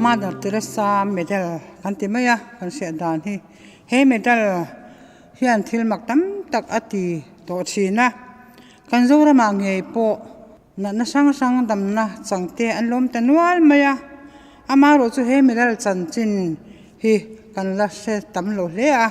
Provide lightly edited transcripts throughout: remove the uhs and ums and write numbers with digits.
Mother Teresa medal kan ti mai a kan hriat dan hi he medal hian thil mak tam tak a ti tawh thin a kan Zoramah ngei pawh natna hrang hrang damna chang te an lawm ta nual mai a amaherawh chu he medal chanchin hi kan la hre tam lo hle a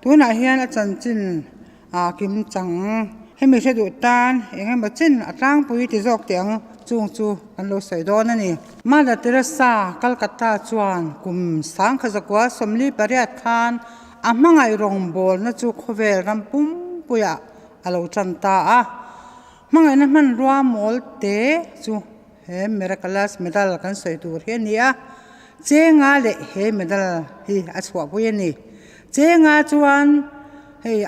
tunah hian a chanchin ah kim chang hemi hre duh tan eng emaw chin a tlangpui ti zawk teh ang chung chu kan lo sawi dawn a ni. Mother Teresa Calcutta chuan kum sangkha zakua 48 khan a hmangaih rawngbawlna chu khawvel ram pumpuiah a lo tan ta a, hmangaihna hmanrua mawl te chu he miraculous medal kan sawi tur hi a ni a, chenga leh he medal hi a chhuahpui a ni. Chenga chuan hei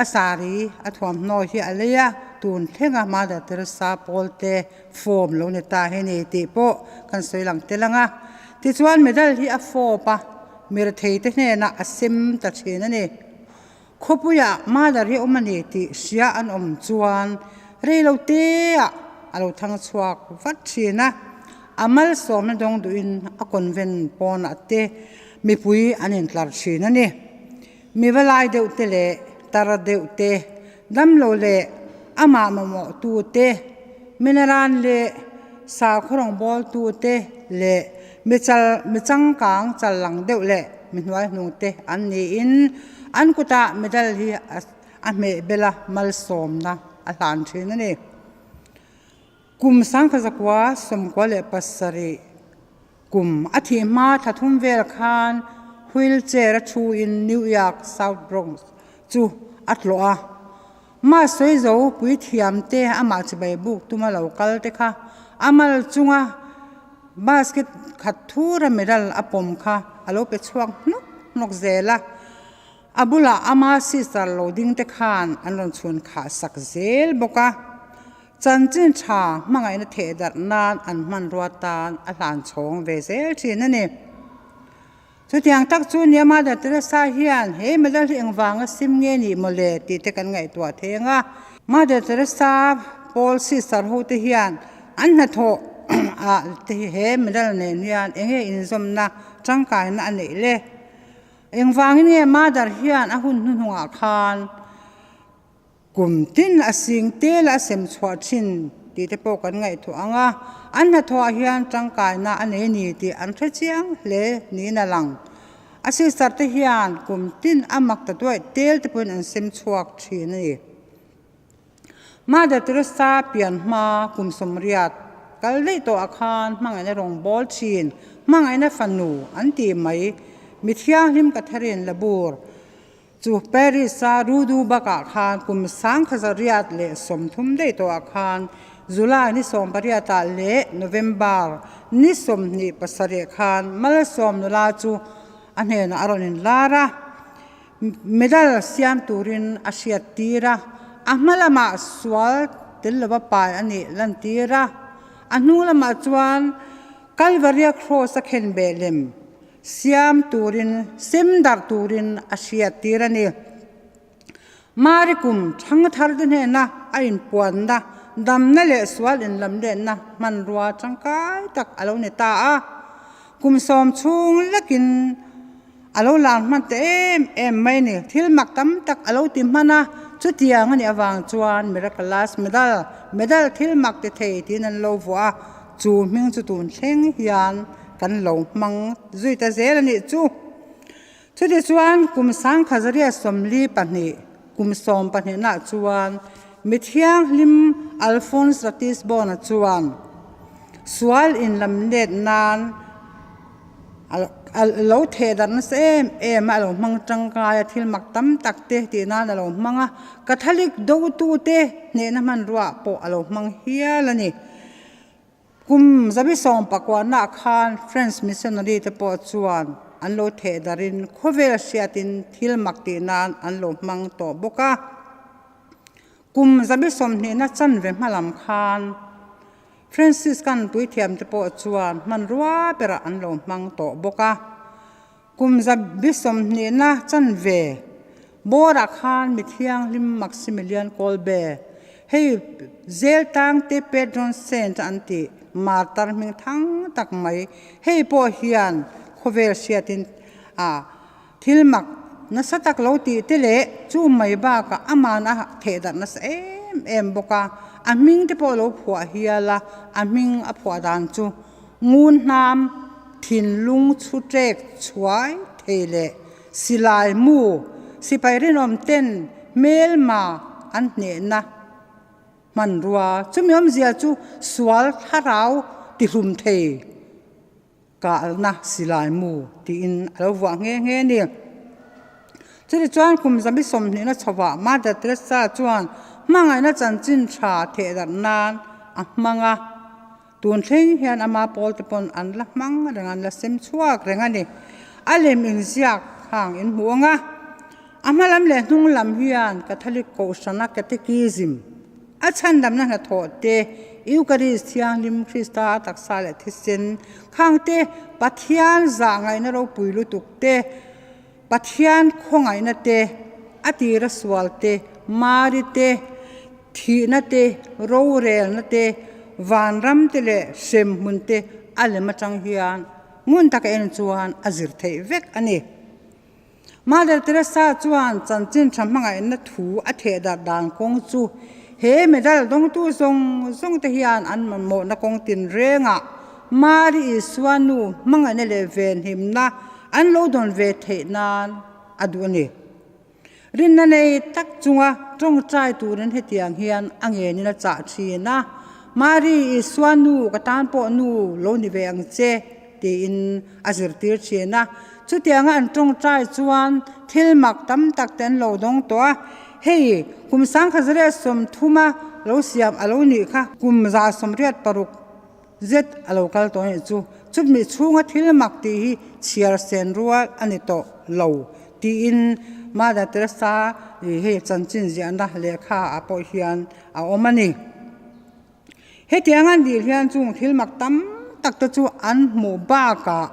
a saree a thuamhnaw hi a lei a, tun thlenga Mother Teresa pawl te form lo ni ta hi a ni tih pawh kan sawi lang tel ang a. Tichuan medal hi a fawp a, mirethei te hnenah a sem ta thin a ni. Khawpuiah Mother hi awm a ni tih hria an awm chuan reiloteah a lo thang chhuak vat thin a, a malsawmna dawng duhin a convent pawnah te mipui an intlar thin a ni. Mi va lai deuh te leh tar deuh te, damlo leh amah mamawh tu te, minaran leh sakhaw rawngbâwl tu te leh mi chal mi changkang chal lang deuh leh mi hnuai hnung te an niin an kutah medal hi a hmeh bel a, malsawmna a hlan thin a ni. Kum 1997 kum a thih hma thla thum vel khan wheelchair a thu in New York South Bronx chu a tlawh a. Mah sawi zo puithiam te amah chibai buk tuma lo kal te kha a mal chunga basket khat thura medal a pawm kha a lo pe chhuak hnawk hnawk zel a. A bulah ama sister lo ding te khan an rawn chhun khah sak zel bawk a. Chanchin tha hmangaihna theh darh nan an hmanrua tan a hlan chhawng ve zel thin a ni. Chutiang tak chu nia Mother Teresa hian he medal hi engvanga sim nge nih maw le tih te kan ngaihtuah thei ang a. Mother Teresa pawl sister ho te hian an hnathawh ah te hi he medal nen hian enge inzawmna tangkaina a neih le? Engvangin nge Mother hian a hun hnuhnungah khan Kum tin a sing tel a sem chhuah thin tih te pawh kan ngaihtuah ang a, an hnathawhah hian tangkaina a nei ni tih an hre chiang hle niin a lang. A sister te hian kum tin a mak ta duaih tel te pawhin an sem chhuak thin a ni. Mother Teresa pian hma kum 80 kal daih tawhah khan hmangaihna rawngbâwl thin, hmangaihna fanu an tih mai, mi thianghlim Catherine Labour, Chu Paris-a Rue du Bac-ah khan kum 1930 daih tawhah khan July ni 18-ah leh November ni 27 khan Malsawm nula chu a hnenah a rawn inlar a, medal siam turin a hriattir a, a hma lamah sual tel lova pai a nih lantir a, a hnu lamah chuan Kalvaria Cross a khenbeh lem Siam turin, sem darh turin a hriat tir a ni. Mari kum thang thar te hnena a inpuanna, damna leh sual inlamletna hmanrua tangkai tak a lo ni ta a. Kum 10 chhung lekin a lo lar hman ta em em mai ni. Thil mak tam tak a lo ti hman a, chutiang a nih avang chuan Miraculous Medal, Medal thil mak ti thei tiin an lo vuah a, chu hming chu tun thleng hian kan lo hmang zui ta zel a nih chu. Chutichuan kum 1942 kum 12 nah chuan mi thianghlim Alphonse Ratisbona chuan sual inlam let nan a lo theh darh nasa em em a, a lo hmang tangkai a, thil mak tam tak te tih nan a lo hmang a, Catholic dotute hnehna hmanruaah pawh a lo hmang hial a ni. Kum 19 nah khan French missionary te pawh chuan an lo theh darhin khawvel hriatin thil mak tih nan an lo hmang tawh bawk a. Kum 20 na chanve hmalam khan Franciscan puithiam te pawh chuan hmanrua berah an lo hmang tawh bawk a. Kum 20 na chanve bawrah khan mi thianghlim Maximilian Kolbe, hei zel tangte Patron Saint an tih. Martar hming thang tak mai. Hei pawh hian khawvel hriatin a thil mak nasa tak lo tih te leh chu mai bakah aman a thehdarh nasa em em bawk a, a hming te pawh lo phuah hial a, a hming a phuah dan chu ngun hnam thinlung chhu ṭek chhuai thei leh silai mu sipai rinawm ten hmelma an hnehna Hmanrua chumi awmzia chu sual thlarau tihlum thei kalna silai mu tiin a lo vuah nghe nghe a ni. Chutichuan kum zami sawmhnihna chhovah Mother Teresa chuan hmangaihna chanchin tha thehdarh nan a hmang a, tun thleng hian ama pawl te pawn an la hmang reng a, an la sem chhuak reng a ni. A lem inziak hang in hmu ang a. A hma lam leh hnung lam hian Catholic Kohhrana Catechism, a chhandamna hnathawh te, Eucharist Thianghlim Krista a taksa leh thisen khang te, Pathian zah ngaihna ropui lutuk te, Pathian khawngaihna te, a tira sual te, Mari te, thihna te, rorelna te, vanram te leh hremhmun te a lem atang hian ngun taka en chuan a zir theih vek a ni. Mother Teresa chuan chanchin tha hmangaihna thu a theh darh dan kawng chu he medal dawngtu zawng zawng te hian an mamawhna kawng tinrengah Mari Isua nu hmangaihna leh venhimna an lo dawn ve theih nan a duh a ni. Rinna nei tak chunga tawngtai turin hetiang hian a ngenin a chah thin a, Mari Isua nu ka tan pawh nu lo ni ve ang che tiin a zirtir thin a. Chutianga an tawngtai chuan thil mak tam tak te an lo dawng tawh a, hei kum 1930 lo siam a lo nih kha kum 186 zet a lo kal tawh a nih chu. Chumi chhunga thil mak tih hi chhiar sen rual a ni tawh lo tiin Mother Teresa hei chanchin ziahna lehkha ah pawh hian a awm a ni. Hetiang an dil hian chung thil mak tam tak te chu an hmuh bakah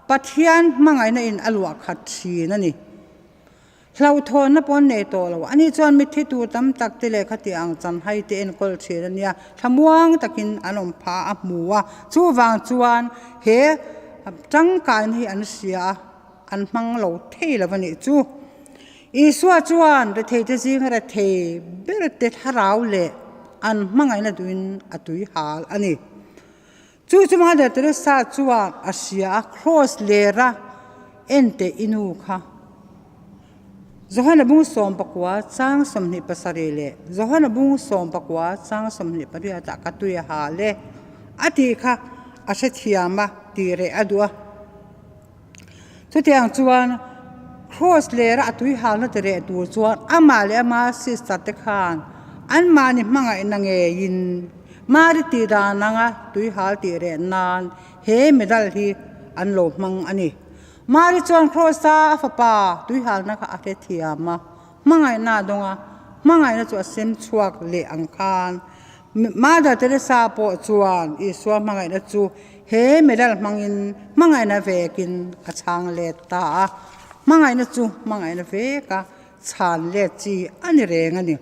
Pathian hmangaihna in a luah khat thin a ni. Hlauhthawnna pawh an nei tawh lo. Ani chuan mitthi tur tam tak te leh khati ang chanhai te enkawl thin a nia, thlamuang takin an awm phah a hmu a. Chuvang chuan he tangkaina hi an hria a, an hmang lo thei lo a nih chu. Isua chuan retheite zinga rethei berte thlarau leh an hmangaihna duhin a tui hal a ni. Chu chu Mother Teresa chuan a hria a, Kraws lera enteh i nu kha. Johana bung 19 chang 27 leh Johana bung 19 chang 28 ah ka tui a hal e a tih kha a hrethiam a, tih reh a duh a. Chutiang chuan Kraws lera a tui halna ti reh tur chuan amah leh ama sister te khan anmahni hmangaihna ngeiin Mari tih dan anga tui hal tih reh nan he medal hi an lo hmang a ni. Mari chuan Kraws a a fapa tui halna kha a hrethiam a, hmangaihna a dawng a, hmangaihna chu a sem chhuak leh ang khan Mother Teresa pawh chuan Isua hmangaihna chu he medal hmangin hmangaihna vekin a chhang let ta a, hmangaihna chu hmangaihna veka chhan let chi a ni reng a ni.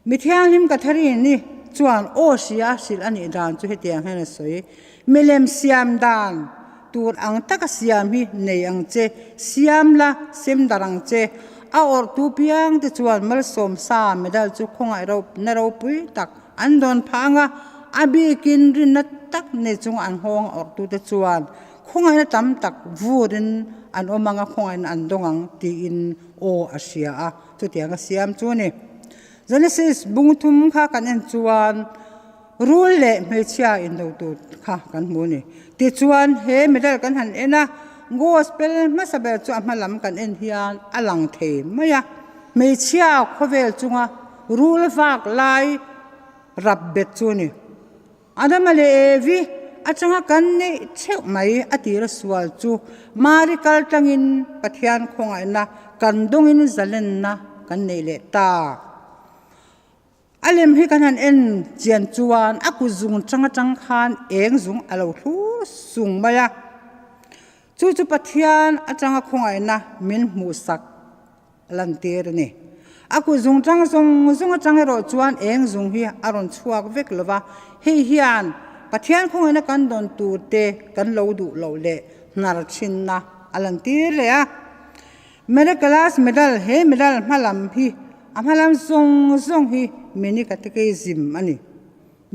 Mi thianghlim Catherine-i chuan aw hria a hrilh a nih dan chu hetiang hian a sawi, Milem siam dan tur ang taka siam hi nei ang che, siam la, sem dar ang che. A awrhtu piang te chuan malsawm sa medal chu khawngaih na ropui tak an dawn phah ang a, a bikin rinna tak nei chunga an nghawng awrhtu te chuan khawngaihna tam tak vurin an awm ang a, khawngaihna an dawng ang tiin aw a hria a, chutiang a siam chu a ni. Genesis bung thum kha kan en chuan. Rul leh hmeichhia indo tur kha kan hmu a ni. Tichuan, he medal kan han en a, Gospel hmasa ber chu a hma lam kan en hian a lang thei mai a. Hmeichhia khawvel chunga rul vak lai rap bet chu a ni. Adama leh Evi atanga kan neih theuh mai a tira sual chu Mari kal tlangin Pathian khawngaihna kan dawngin zalenna kan neih leh ta. A lem hi kan han en chian chuan a kut zung tang atang khan eng zung a lo thlur sung mai a, chu chu Pathian atanga khawngaihna min hmuhsak lantir a ni. A kut zung tang zawng zawng atang erawh chuan eng zung hi a rawn chhuak vek lo va, hei hian Pathian khawngaihna kan dawn tur te kan lo duh loh leh hnar thinna a lantir leh a. Miraculous Medal He medal hmalam hi a hmalam zawng zawng hi mini catechism a ni.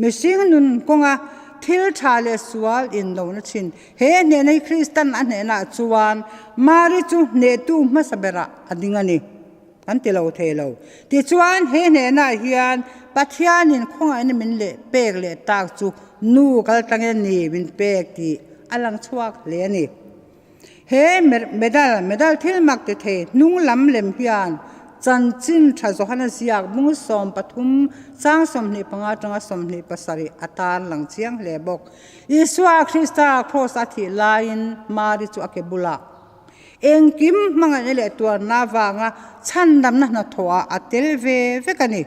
Mihring nun kawnga thil tha leh sual inlona thin he hnehna hi Kristan a hnehnaah chuan Mari chu hnehtu hmasa berah a ding a ni kan ti lo thei lo. Tichuan he hnehnaah hian Pathianin khawngaihna min leh pek leh tak chu nu kal tlangin a ni min pek tih a lang chhuak hle a ni. He medal, medal thil mak ti thei hnung lam lem hian chanchin tha Johana ziak bung 13 chang 25 atanga 27 a tar lang chiang hle bawk. Isua Krista kraws a thih laiin Mari chu a ke bulah engkim hmangaihna leh tuarna avanga chhandamna hnathawhah a tel ve vek a ni.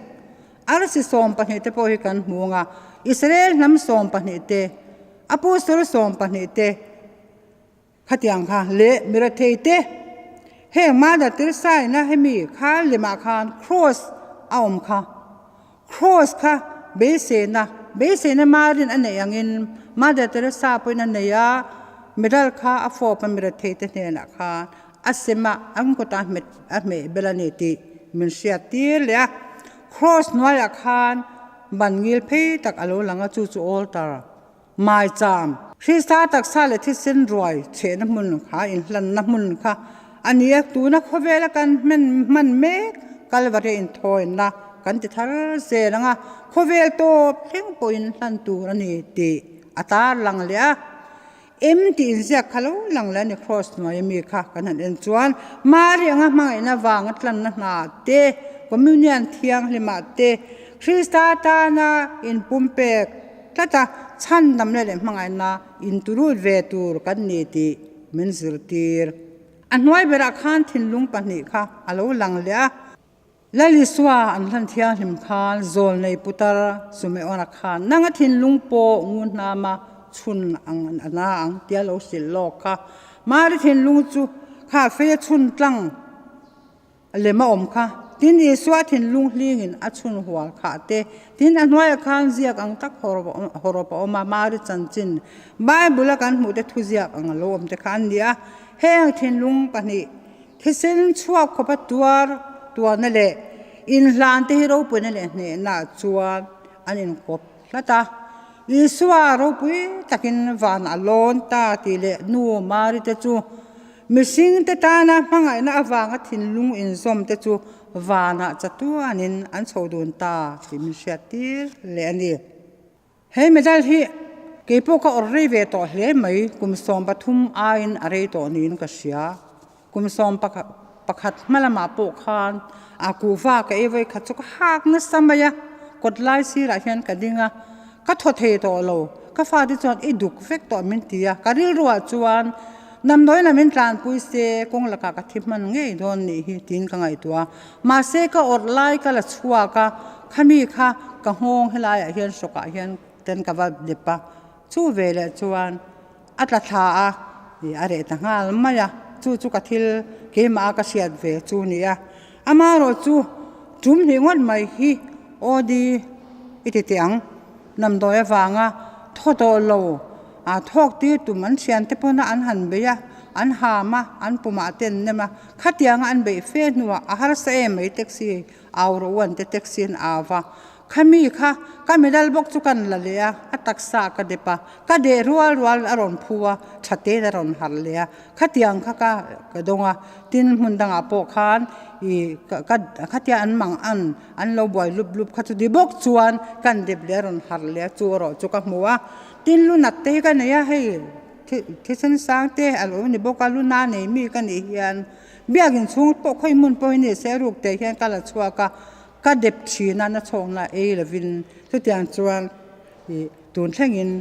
Arsi 12 te pawh hi kan hmu ang a, Israel hnam 12 te, Apostle 12 te, Khatiang kha leh mirethei te, heng Mother Teresa ina hemi kha lemah khan cross a awm kha, cross kha beiseina, beiseina marin a neih angin Mother Teresa pawhin a nei a, medal kha a fawp a mirethei te hnenah khan a sem a, an kutah a hmet a hmeh bel a ni tih min hriat tir leh a, cross hnuaiah khan ban ngil phei tak a lo lang a, chu chu altar. Maicham, Krista taksa leh thisen ruai chhehna hmun kha inhlanna hmun kha a ni a, tuna khawvela kan hman mek Kalvari inthawina kan ti thar zel ang a, khawvel tawp thleng pawhin hlan tur a ni tih a tarlang leh a. Em tih inziak kha lo lang leh a ni Kraws hnuai ami kha kan han en chuan Mari anga hmangaihna vanga tlanna hna te, Communion thianghlimah te, Krista tana inpumpek, Tlat a, chhandamna leh hmangaihna inturut ve tur kan ni tih min zirtir. A hnuai berah khan thinlung pahnih kha a lo lang leh a. Lalisua an hlan thianghlim khan zawlnei putar Sumeona khan nanga thinlung pawh ngun hnama chhun ang a na ang tia lo hrilh lawk kha. Mari thinlung chu kha feia chhun tlang Lem a awm kha. Tin, Isua thinlung hlingin a chhun hual khah te. Tin, a hnuaiah khan ziak ang tak hawrawp a awm a, Mari chanchin Bible-a kan hmuh te thuziak ang a lo awm te kha an ni a. Heng thinlung pahnih, thisen chhuak khawpa tuar tuarna leh inhlan te hi ropuina leh hnehnaah chuan an inkawp tlat a. Isua ropui takin van a lawn ta tih leh nu Mari te chu Mihringte tana hmangaihna avanga thinlung inzawmte chu vanah chatuanin an chho dun ta tih min hriattir leh a ni. He medal hi kei pawh ka awrh rei ve tawh hle mai, kum 13 aiin a rei tawh niin ka hria. Kum 11 hma lamah pawh khan a kuhva ka ei vawi khat chu ka hak nasa mai a, kawt lai sirah hian ka ding a, ka thaw thei tawh lo. Ka fate chuan i duk vek tawh min ti a, ka rilruah chuan Damdawi lam in tlanpui se kawng lakah ka thi hman ngei dawn nih hi tiin ka ngaihtuah a, mahse ka awrh lai ka la chhuak a, khami kha ka nghawng helaiah hian hrawkah hian ten ka va dep a, chu veleh chuan a tla thla a, ih a reh ta nghal mai a, chu chu ka thil keimah a ka hriat ve chu ni a, amaherawh chu tum hnih ngawt mai hi OD i ti teh ang. Damdawi avanga thaw tawh lo a thawk tir tum an thiante pawna an han bei a, an ham a, an pumah te an nem a, khatianga an beih fe hnuah a harsa em mai taxi au rawh u an te taxi an au va, khami kha ka medal bawk chu kan la leh a, a taksa ka dep a, ka deh rual rual a rawn phu a, tha tein a rawn harh leh a, Khatiang kha ka ka dawng a, tin hmun dangah pawh khan ih ka ka khatia an mang an an lo buai lup lup kha chu ti bawk chuan kan dep leh a rawn harh leh a chu erawh chu ka hmu a, tin lu nat te hi ka nei a hei thi thisen sang te a lo ni bawk a lu na nei mi ka nih hian biakin chhung pawh khawi hmun pawh hi ni se ruk teh hian ka la chhuak a ka dep thin a na chhawkna ei lovin chutiang chuan ih tun thlengin.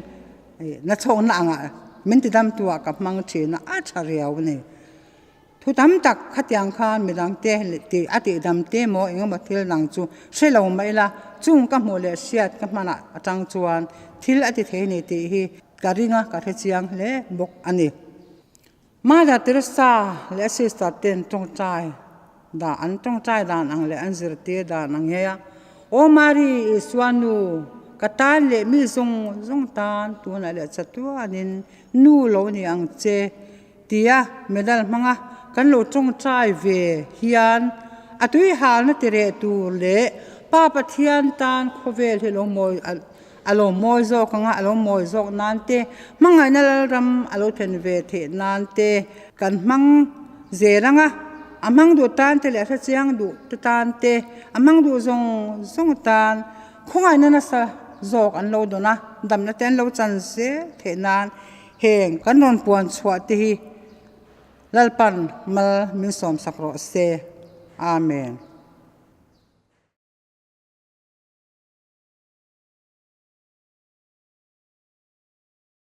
Na chhawkna angah min ti damtu ah ka hmang thin a, a tha riau a ni. Thu tam tak khatiang khan midangte tih a tih dam te maw engemaw thil dang chu hre lo mah ila chung ka hmuh leh hriat ka hmanah atang chuan thil a ti thei ni tih hi ka ring a, ka hrechiang hle bawk a ni. Mother Teresa leh a sister ten tawngtai dah an tawngtai dan ang leh an zirtir dan ang ngei a, Aw Mari, Isua nu, Ka tan leh mi zawng zawng tan tunah leh chatuanin nu lo ni ang che tia medal hmanga kan lo tawngtai ve hian a tui halna ti reh tur leh Pa Pathian tan khawvel hi lo mawi a lo mawi zawk anga a lo mawi zawk nan te hmangaihna lalram a lo thlen ve theih nan te kan hmang zel anga a hmang duh tan te leh a hrechiang duh te tan te a hmang duh zawng zawng tan Khawngaihna nasa zawk an lo dawn a, damna te an lo chan zel theih nan heng kan rawn puan chhuah te hi Lalpan mal min sawmsak rawh se. Amen.